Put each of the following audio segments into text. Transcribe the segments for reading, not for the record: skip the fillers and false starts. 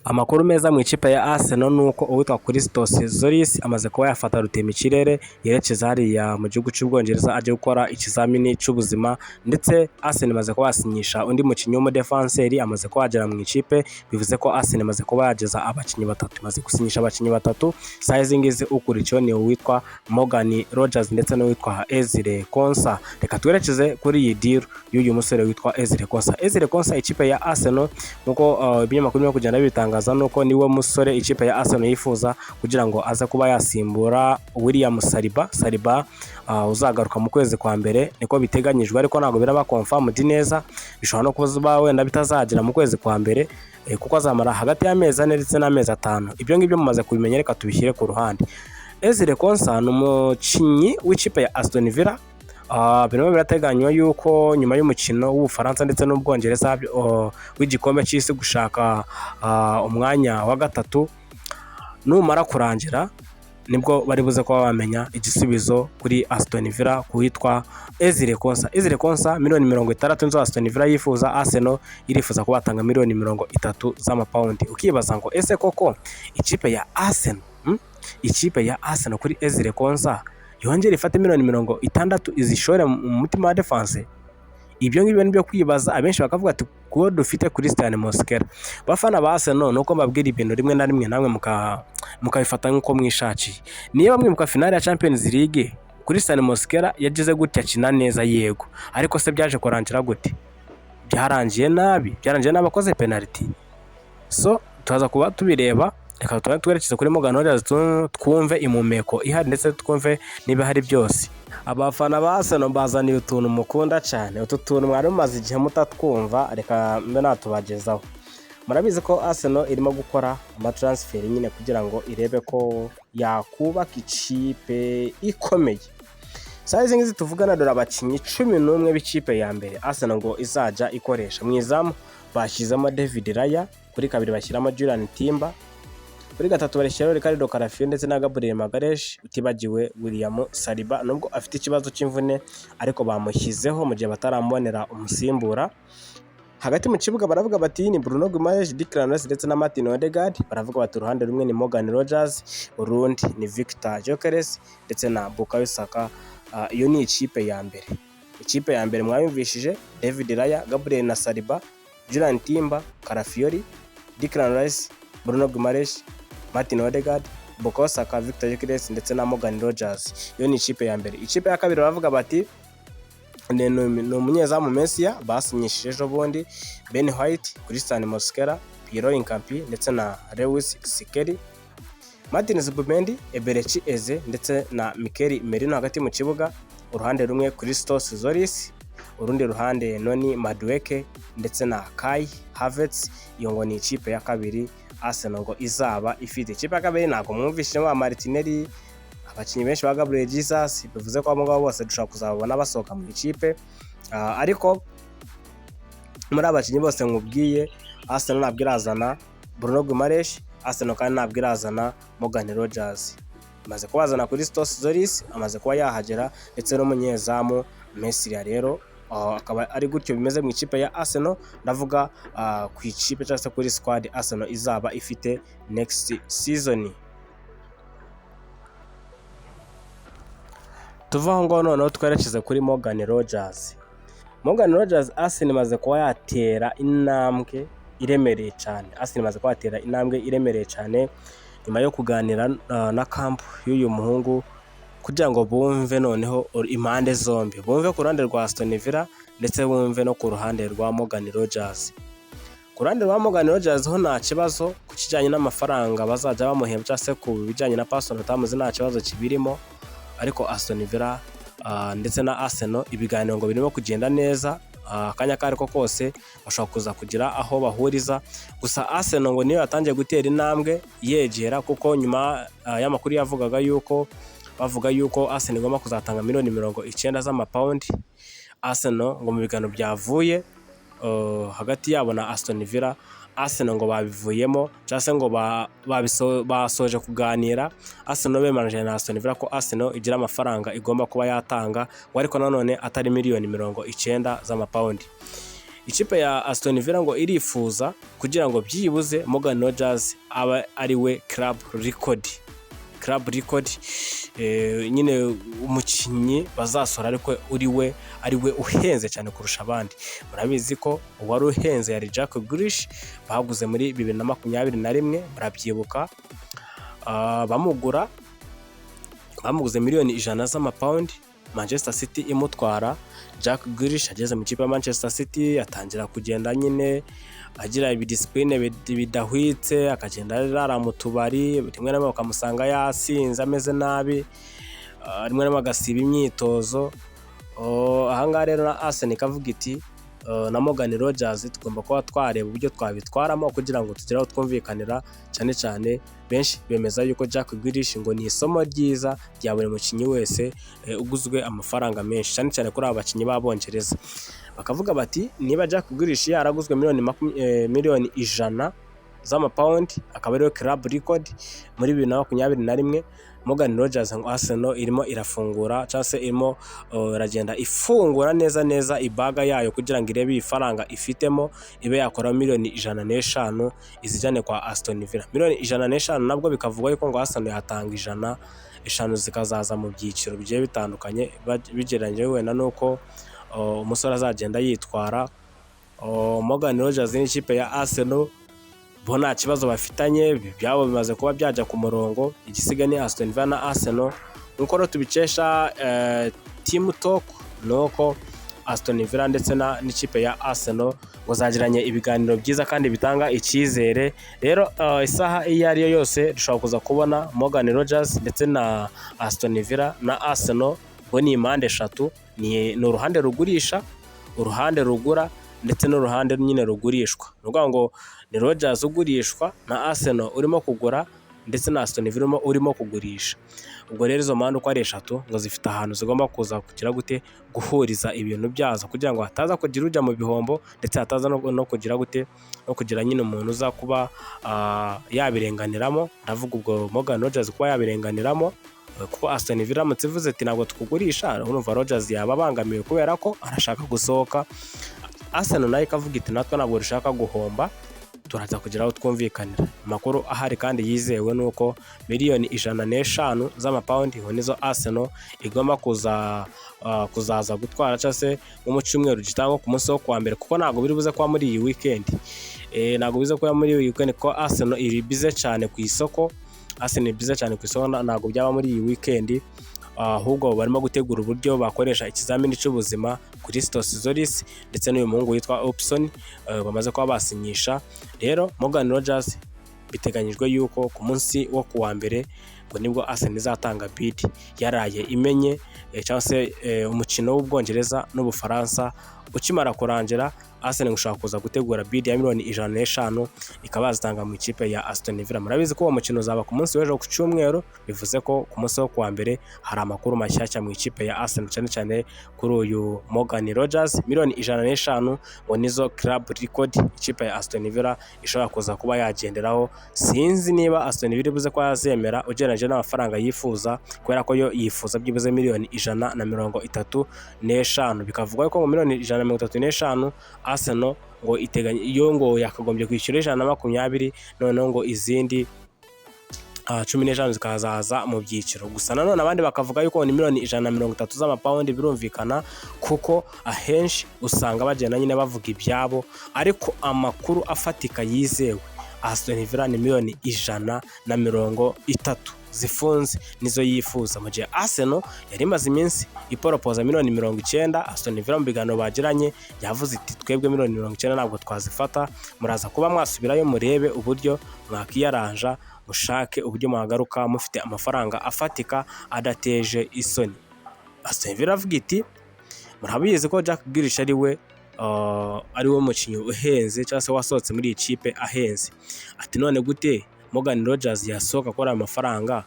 Amakuru meza mu ikipe ya Arsenal ni uko uwitwa Christos Tzolis amaze kuba yafata rutemikirere yerekeza hariya mu gihugu cy'Ubwongereza, ajya gukora ikizamini cy'ubuzima. Ndetse Arsenal imaze kuba yasinyisha undi mukinnyi w'umudefanseri, amaze kuba yagera mu ikipe. Bivuze ko Arsenal imaze kuba yageza abakinnyi batatu, imaze gusinyisha abakinnyi batatu. Saa izi ngizi ukurikiyeho ni uwitwa Morgan Rogers ndetse n'uwitwa Ezri Konsa. Reka twerekeze kuri iyi deal y'uyu musore witwa Ezri Konsa. Ezri Konsa, ikipe ya Arsenal, nk'uko ibinyamakuru birimo kugenda bibitangaza, nuko niwe musore ikipe ya Arsenal yifuza kugira ngo aze kuba yasimbura William Saliba. Saliba uzagaruka mu kwezi kwa mbere, niko biteganyijwe, ariko ntabwo biraba confirmed neza. Bishobora no kuba wenda bitazagera mu kwezi kwa mbere, kuko azamara hagati y'amezi 4 ndetse n'amezi 5. Ibyo ngibyo mumaze kubimenya, reka tubishyire ku ruhande. Ezri Konsa ni umukinnyi w'ikipe ya Aston Villa. Birimo birateganywa yuko nyuma y'umukino w'Ubufaransa ndetse n'Ubwongereza w'igikombe cy'isi gushaka umwanya wa gatatu numara kurangira, nibwo bari buze kuba bamenya igisubizo kuri Aston Villa ku witwa Ezri Konsa. Ezri Konsa, miliyoni 60 nizo Aston Villa yifuza, Arsenal irifuza kuba batanga miliyoni 30 z'amapawundi. Ukibaza ngo ese koko ikipe ya Arsenal, Ikipe ya Arsenal kuri Ezri Konsa yongere ifate miliyoni 60 izishore mu mutima wa defense? Ibyo ngibyo ni byo kwibaza. Abenshi bakavuga ati kuko dufite Christian Mosquera. Bafana ba Arsenal, nuko mbabwira ibintu rimwe na rimwe namwe mukabifata nk'uko mwishakiye. Niba mwibuka finale ya Champions League, Christian Mosquera yagize gutya akina neza, yego, ariko se byaje kurangira gute? Byarangiye nabi, byarangiye nabi akoze penalty. So turaza kuba tubireba. Reka tuba twerekeze kuri Morgan Rogers, twumve impumeko ihari ndetse twumve niba hari byose. Abafana ba Arsenal, mbazaniye utuntu mukunda cyane. Utu tuntu mwari mumaze igihe mutatwumva, reka mbe natubagezaho. Murabizi ko Arsenal irimo gukora amatransfer nyine kugira ngo irebe ko yakubaka ikipe ikomeye. Saa izi ngizi tuvugana, dore abakinnyi 11 b'ikipe ya mbere Arsenal ngo izajya ikoresha. Mu izamu bashyizemo David Raya, kuri kabiri bashyiramo Jurrien Timber, kuri gatatu barishyiraho Riccardo Calafiori ndetse na Gabriel Magalhaes, utibagiwe William Saliba nubwo afite ikibazo cy'imvune, ariko bamushyizeho mu gihe bataramubonera umusimbura. Hagati mu kibuga baravuga bati ni Bruno Guimaraes, Declan Rice ndetse na Martin Odegaard. Baravuga bati uruhande rumwe ni Morgan Rogers, urundi ni Victor Gyökeres ndetse na Bukayo Saka. Iyo ni ikipe ya mbere. Ikipe ya mbere mwayumvishije: David Raya, Gabriel na Saliba, Jurrien Timber, Calafiori, Declan Rice, Bruno Guimaraes, Martin Odegaard, Bukayo Saka, Victor Gyökeres ndetse na Morgan Rogers. Iyo ni ikipe ya mbere. Ikipe ya kabiri baravuga bati ni umunyezamu Meslier basinyishije ejo bundi, Ben White, Christian Mosquera, Piero Hincapie ndetse na Lewis Skelly, Martin Zubimendi, Eberechi Eze ndetse na Mikel Merino. Hagati mu kibuga, uruhande rumwe Christos Tzolis, urundi ruhande Noni Madueke ndetse na Kai Havertz. Iyo ngo ni ikipe ya kabiri Arsenal ngo izaba ifite. Ikipe ya kabiri ntabwo mwumvishemo ba Martinelli, abakinnyi benshi ba Gabriel Jesus. Bivuze ko abo ngabo bose dushobora kuzababona basohoka mu ikipe. Ariko muri aba bakinnyi bose nkubwiye, Arsenal ntabwo irazana Bruno Guimaraes, Arsenal kandi ntabwo irazana Morgan Rogers. Imaze kubazana Christos Tzolis, amaze kuba yahagera, ndetse n'umunyezamu Meslier. Rero akaba ari gutyo bimeze mu ikipe ya Arsenal. Ndavuga ku ikipe cyangwa se kuri squad Arsenal izaba ifite next season. Tuva aho ngaho noneho twerekeze kuri Morgan Rogers. Morgan Rogers, Arsenal imaze kuba yatera intambwe iremereye cyane. Arsenal imaze kuba yatera intambwe iremereye cyane nyuma yo kuganira na camp y'uyu muhungu kugira ngo bumve noneho impande zombi, bumve ku ruhande rwa Aston Villa ndetse bumve no ku ruhande rwa Morgan Rogers. Ku ruhande rwa Morgan Rogers ho nta kibazo ku kijyanye n'amafaranga bazajya bamuhemba cyangwa se ku bijyanye na personal terms, nta kibazo kibirimo. Ariko Aston Villa ndetse na Arsenal, ibiganiro ngo birimo kugenda neza, akanya ako ariko kose bashobora kuza kugira aho bahuriza. Gusa Arsenal ngo niyo yatangiye gutera intambwe yegera, kuko nyuma y'amakuru yavugaga yuko bavuga yuko Arsenal igomba kuzatanga miliyoni 90 z'amapawundi, Arsenal ngo mu biganiro byavuye hagati yabo na Aston Villa, Arsenal ngo babivuyemo cyangwa se ngo basoje kuganira. Arsenal bemeranyije na Aston Villa ko Arsenal igira amafaranga igomba kuba yatanga ngo, ariko nanone atari miliyoni 90 z'amapawundi. Ikipe ya Aston Villa ngo irifuza kugira ngo byibuze Morgan Rogers aba ari we club record, nyine umukinnyi bazasohora ariko uri we ari we uhenze cyane kurusha abandi. Murabizi ko uwari uhenze yari Jack Grealish baguze muri 2021, murabyibuka. Bamugura bamuguze miliyoni 100 z'amapawundi, Manchester City imutwara. Jack Grealish ageze mu ikipe ya Manchester City atangira kugenda nyine agira ibidiscipline bidahwitse, akagenda arara mu tubari, rimwe na rimwe bakamusanga yasinze ameze nabi, rimwe na rimwe agasiba imyitozo. Ahangaha rero na Arsenal ikavuga iti na Morgan Rogers tugomba kuba twareba uburyo twabitwaramo kugira ngo tugere aho twumvikanira. Cyane cyane benshi bemeza yuko Jack Grealish ngo ni isomo ryiza rya buri mukinnyi wese uguzwe amafaranga menshi, cyane cyane kuri aba bakinnyi b'Abongereza. Bakavuga bati niba Jack Grealish yaraguzwe miliyoni 100 z'amapawundi, akaba ariyo club record muri 2021, Morgan Rogers ngo Arsenal irimo irafungura cyangwa se irimo iragenda ifungura neza neza ibag yayo kugira ngo irebe ifaranga ifitemo, ibe yakora miliyoni 105 izijyane kwa Aston Villa. Miliyoni 105 nabwo bikavugwa yuko ngo Arsenal yatanga 100, 5 zikazaza mu byiciro bigiye bitandukanye, bigereranyije wenda n'uko umusore azagenda yitwara. Morgan Rogers n'ikipe ya Arsenal bo nta kibazo bafitanye, ibyabo bimaze kuba byajya ku murongo, igisigaye ni Aston Villa na Arsenal. Nk'uko rero tubikesha Team Talk, ni uko Aston Villa ndetse n'ikipe ya Arsenal ngo zagiranye ibiganiro byiza kandi bitanga icyizere. Rero isaha iyo ari yo yose dushobora kuza kubona Morgan Rogers ndetse na Aston Villa na Arsenal, ngo ni impande eshatu, ni uruhande rugurisha, uruhande rugura ndetse n'uruhande nyine rugurishwa. Ni ukuvuga ngo ni Rogers ugurishwa na Arsenal urimo kugura ndetse na Aston Villa urimo kugurisha. Ubwo rero izo mpande uko ari eshatu ngo zifite ahantu zigomba kuza kugira gute, guhuriza ibintu byazo kugira ngo hataza kugira ujya mu bihombo, ndetse hataza no kugira gute, no kugira nyine umuntu uza kuba yabirenganiramo. Ndavuga ubwo Morgan Rogers kuba yabirenganiramo, kuko Aston Villa iramutse ivuze ati ntabwo tukugurisha, urumva Rogers yaba abangamiwe kubera ko arashaka gusohoka. Arsenal nayo ikavuga iti natwe ntabwo dushaka guhomba, turaza kugira aho twumvikanira. Amakuru ahari kandi yizewe ni uko miliyoni 105 z'amapawundi ngo nizo Arsenal igomba kuzaza gutwara, cyangwa se nko mu cyumweru gitangwa ku munsi wo kuwa mbere, kuko ntabwo biri buze kuba muri iyi weekend. Ntabwo bize kuba muri iyi weekend kuko Arsenal iri busy cyane ku isoko. Arsenal iri busy cyane ku isoko, ntabwo byaba muri iyi weekend, ahubwo barimo gutegura uburyo bakoresha ikizamini cy'ubuzima kuri Christos Tzolis ndetse n'uyu muhungu witwa Upson bamaze kuba basinyisha. Rero Morgan Rogers biteganyijwe yuko ku munsi wo kuwa mbere ngo nibwo Arsenal izatanga bid yaraye imenye, cyangwa se umukino w'Ubwongereza n'Ubufaransa ukimara kurangira, Arsenal ushobora kuza gutegura bid ya miliyoni 105 ikaba yazitanga mu ikipe ya Aston Villa. Murabizi ko uwo mukino uzaba ku munsi w'ejo ku cyumweru, bivuze ko ku munsi wo kuwa mbere hari amakuru mashyashya mu ikipe ya Arsenal, cyane cyane kuri uyu Morgan Rogers. Miliyoni 105 ngo nizo club record ikipe ya Aston Villa ishobora kuza kuba yagenderaho. Sinzi niba Aston Villa ibuze ko yazemera ugereranyije n'amafaranga yifuza, kubera ko yo yifuza byibuze miliyoni 135. Bikavugwa ko mu miliyoni 135 Arsenal ngo iteganya iyo ngo yakagombye kwishyura 120, noneho ngo izindi 15 zikazaza mu byiciro. Gusa nanone abandi bakavuga yuko ni miliyoni 130 z'amapawundi. Birumvikana kuko ahenshi usanga bagenda nyine bavuga ibyabo, ariko amakuru afatika yizewe, Aston Villa ni miliyoni 130 zifunze nizo yifuza, mu gihe Arsenal yari imaze iminsi iporopoza miliyoni 90. Aston Villa mu biganiro bagiranye yavuze iti twebwe miliyoni 90 ntabwo twazifata, muraza kuba mwasubirayo murebe uburyo mwakiyaranja, mushake uburyo mwagaruka mufite amafaranga afatika adateje isoni. Aston Villa avuga iti murabizi ko Jack Grealish ari we mukinnyi uhenze cyangwa se wasohotse muri iyi kipe ahenze, ati none gute Morgan Rogers yasohoka akora amafaranga,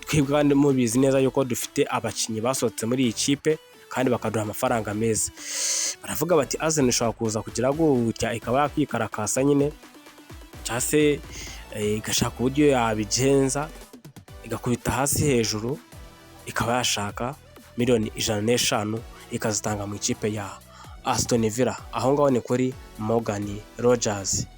twebwe kandi mubizi neza yuko dufite abakinnyi basohotse muri iyi kipe kandi bakaduha amafaranga meza. Baravuga bati Arsenal ishobora kuza kugira gutya ikaba yakikarakasa nyine, cyangwa se igashaka uburyo yabigenza igakubita hasi hejuru, ikaba yashaka miliyoni 105 ikazitanga mu ikipe ya Aston Villa. Aho ngaho ni kuri Morgan Rogers.